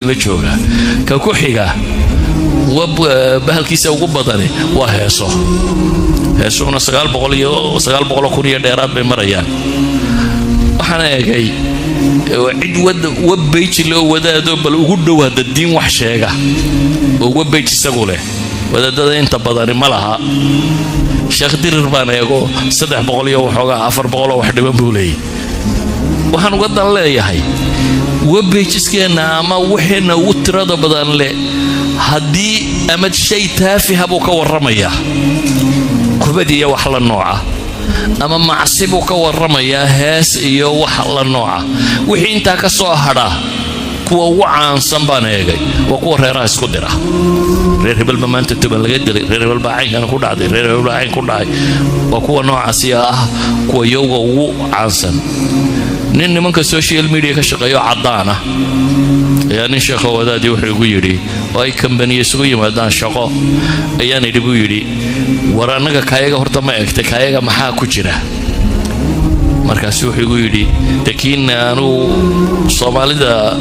la joogaa. Ka ku xiga web bahalkiisa ugu badani waa heeso. Heesuhuna 900 iyo 900,000 iyo dheeraad bay marayaan. Waxaan eegay cid web page loo wadaado bal ugu dhow hadda diin wax sheega oo web page isagu leh. Wadaadada inta badani ma laha. Sheekh Dirir baan eego, 300 iyo waxoogaa, 400 oo wax dhiban buu leeyahy. Waxaan uga dan leeyahay, web pages-keenna ama waxeenna ugu tirada badan leh, haddii ama shay taafiha buu ka warramayaa, kubad iyo wax la nooca, ama macsi buu ka warramayaa, hees iyo wax la nooca. Wixii intaa ka soo hadha, kuwa ugu caansan baan eegay, waa kuwa reeraha isku dira. Reer hebel ba maanta 10 laga dilay, reer hebel baa caynkana ku dhacday, reer hebel baa cayn ku dhacay. Waa kuwa noocaasi ah kuwa yowga ugu caansan. Nin nimanka social media ka shaqeeyo caddaan ah ayaa nin sheekho wadaadii wuxuu igu yidhi, oo ay kambaniya isugu yimaadaan shaqo, ayaan idhi buu yidhi, "War annaga kaayaga horta ma egtay? Kaayaga maxaa ku jira?" Markaasu wuxuu igu yidhi, "Lakiin anugu Soomaalida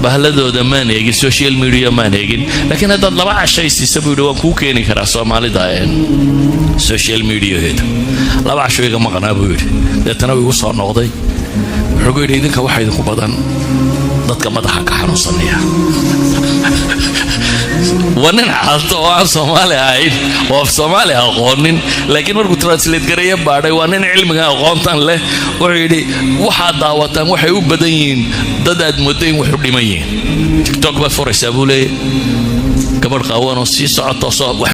bahladooda maan eegin, social media maan eegin, laakiin haddaad 2 cashay siisa," buu yidhi, "waan kuu keeni karaa Soomaalida social mediaheeda." 2 casho iga maqnaa buu yidhi. Deetana uu igu soo noqday, wuxuu ku yidhi, "Idinka waxa idinku badan dadka madaxa ka xanuunsanaya." Waa nin caalto oo aan Soomaali ahayn oo af Soomaali aqoonin, laakiin markuu translate gareeya baadhay, waa nin cilmiga aqoontan leh. Wuxuu yidhi, "Waxaad daawataan waxay u badan yihiin dad aad moodo in waxu dhiman yihiin. TikTok baad furaysaa," buu leeyahy, "gabadh qaawanoo sii socoto soo wax."